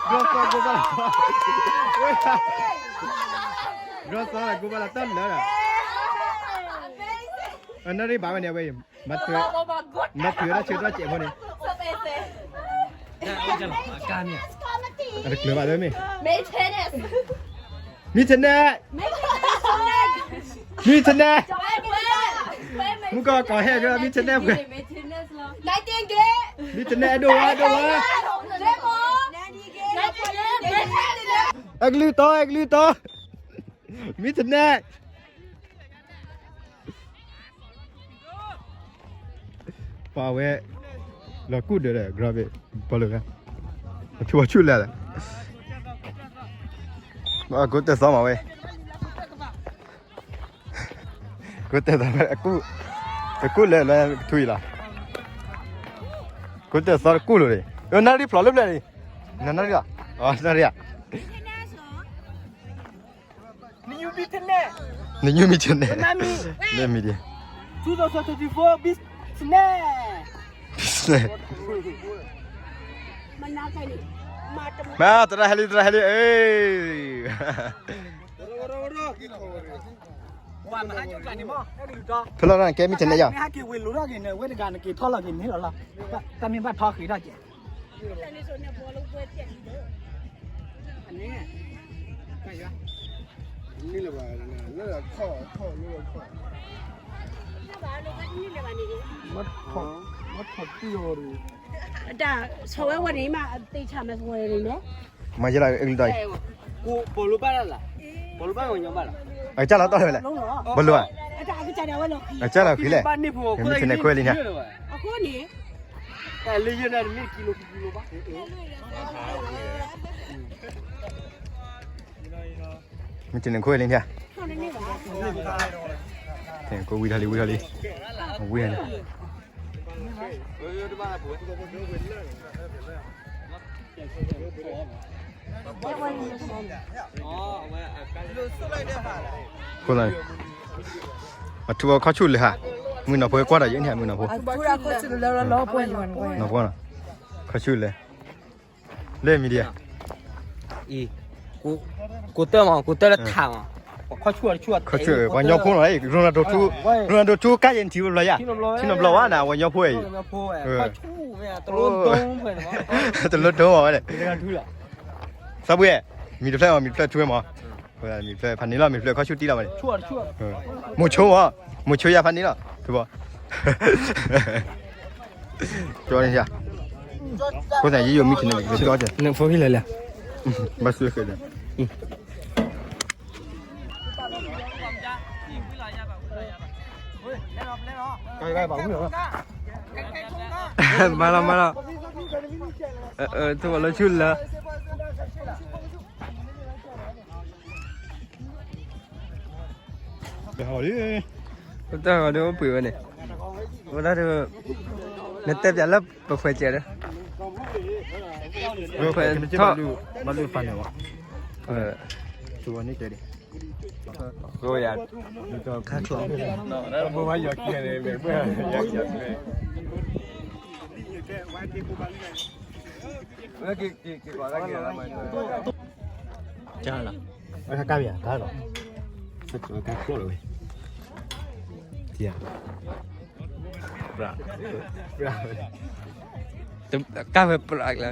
ကီၢ်စီၤကိးဘၣ်လီၤ, ကီၢ်စီၤကိးဘၣ်လီၤတၢ်လၢာ်လီၤ, အနၣ်ရံၣ်ဘၣ်ဝဲန့ၣ်အဝဲအံၤ, မၤထွဲ, မၤထွဲတၢ်ဆၢတၢ်ကဲးဖိန့ၣ်, အတကျၢၤဘၣ်လၢမ့ၢ်, မ့ၢ်ထဲန့ၣ်, မ့ၢ်ထဲန့ၣ်, မ့ၢ်ထဲန့ၣ်, မုၢ်ကီၢ်ကီၢ်ဟဲက့ၤ မ့ၢ်ထဲန့ၣ်ပှဲၤ, မ့ၢ်ထဲန့ၣ်ဒိၣ်ဝါဒိၣ်ဝါ, အဲကလုၢ်တီ အဲကလုၢ်တီ, မ့ၢ်ထဲန့ၣ် ပှၤဝဲ, လီၤကူၣ်ဒၢးဒီး grab it ပီၤလၢာ်, အဆူၣ်အဆူၣ်လဲၣ်, ကိးတၢ်သီမးဝဲ, ကိးတၢ်သီ, တကူၣ်လၢလၢကထူအံၤလီၤ, ကိးတၢ်သီတကူၣ်လိာ်န့ၣ်, နၣ်ရံၣ်ဖျိးလၢပျၢၤန့ၣ်, နၣ်ရံၣ်လီၤ, နၣ်ရံၣ်ဧါ နယူမီထနဲ, နယူမီထနဲ, နမီဒီး, two thousand twenty-four business, business, မၤသရၣ်ဟဲလံ သရၣ်ဟဲလံ, ဖဲလီၤကဲမီထနဲယါ, ဟဲက့ၤဝ့ၤလိာ်ထီၣ်က့ၤန့ၣ် ဝဲတဂၤနက့ၤထီၣ်လီၤက့ၤန့ၣ်လီၤလီၤ, တၢ်မ့ၢ်ဘၣ်ထီၣ်ဃ့ထီၣ်ကဲး မၤယလီၤအကလုၢ်တီအံၤ, အကၢ်လီၤတီၢ်ဝဲလဲၣ်, ဘၣ်လိၣ်ဧါ, အကၢ်လီၤဃံလဲၣ်, မ့ၢ်ထဲန့ၣ်ခွဲလံညါ မ့ၢ်တနံၤခွဲလံညါ, ဝံၤထီၣ်လံ ဝံၤထီၣ်လံ, ဝံၤန့ၣ်, အထူးအခီၣ်ဆူၣ်လၢဟါ, မုၢ်နီၢ်ဖိကွၢ်ဒီးယဲန့ၣ် မုၢ်နီၢ်ဖိ, နီၢ်ဖိနီၤ, ခီၣ်ဆူၣ်လၢ လၢမံၤဒံးဧါ, အံၤ, ကိးတၢ်မး ကိးတၢ်လၢထးမး, ခီၣ်ဆူၣ် ခီၣ်ဆူၣ် ပှၤညီဖိနီၤ, ရိနၤဒိးထူ, ရိနၤဒိးထူကါယဲၢ်နထံၣ်ဘျီယါ, ထံၣ်နီတဘျီဝဲန့ၣ် ပှၤညီဖိအံၤ, တလိၣ်ဒိမးဝဲန့ၣ်, သးဘှ့, မံၤတဖျၢၣ်မး မံၤတဖျၢၣ်ထူဝဲမး, မံၤတဖျၢၣ်ဖးန့ၣ်လီၤ မံၤတဖျၢၣ်ခီၣ်ဆူၣ်တံၢ်လီၤဝဲန့ၣ်, မိၤဆိမး, မိၤဆိယါဖးန့ၣ်လီၤ, ကၠီန့ၣ်, ဖိသၣ်ယိယိမံၤန့ၣ်, နဖိခံလဲၤလဲၣ်, ဘၣ်သုဃဲဒီး မၤလီၤမၤလီၤ, ထူဝဲလၢဆူၣ်လၢ တၢ်ဂီၤဒီးအိၣ်ပှ့ၤဝဲန့ၣ်, ဝဲဒၣ်ဒီး နတဲပၠးလၢပဖှဲးစဲးဒီး ပဖှဲးထီၣ် ဘၣ်ဒိၣ်ဖးန့ၣ်ဝဲ, သူဝဲန့ၣ်တဲဒံး, ဘိယၤကဲန့ၣ် ကၢ်လီၤ, ကၢ်လီၤ, ကၢ်ဝဲပြးလီၤ,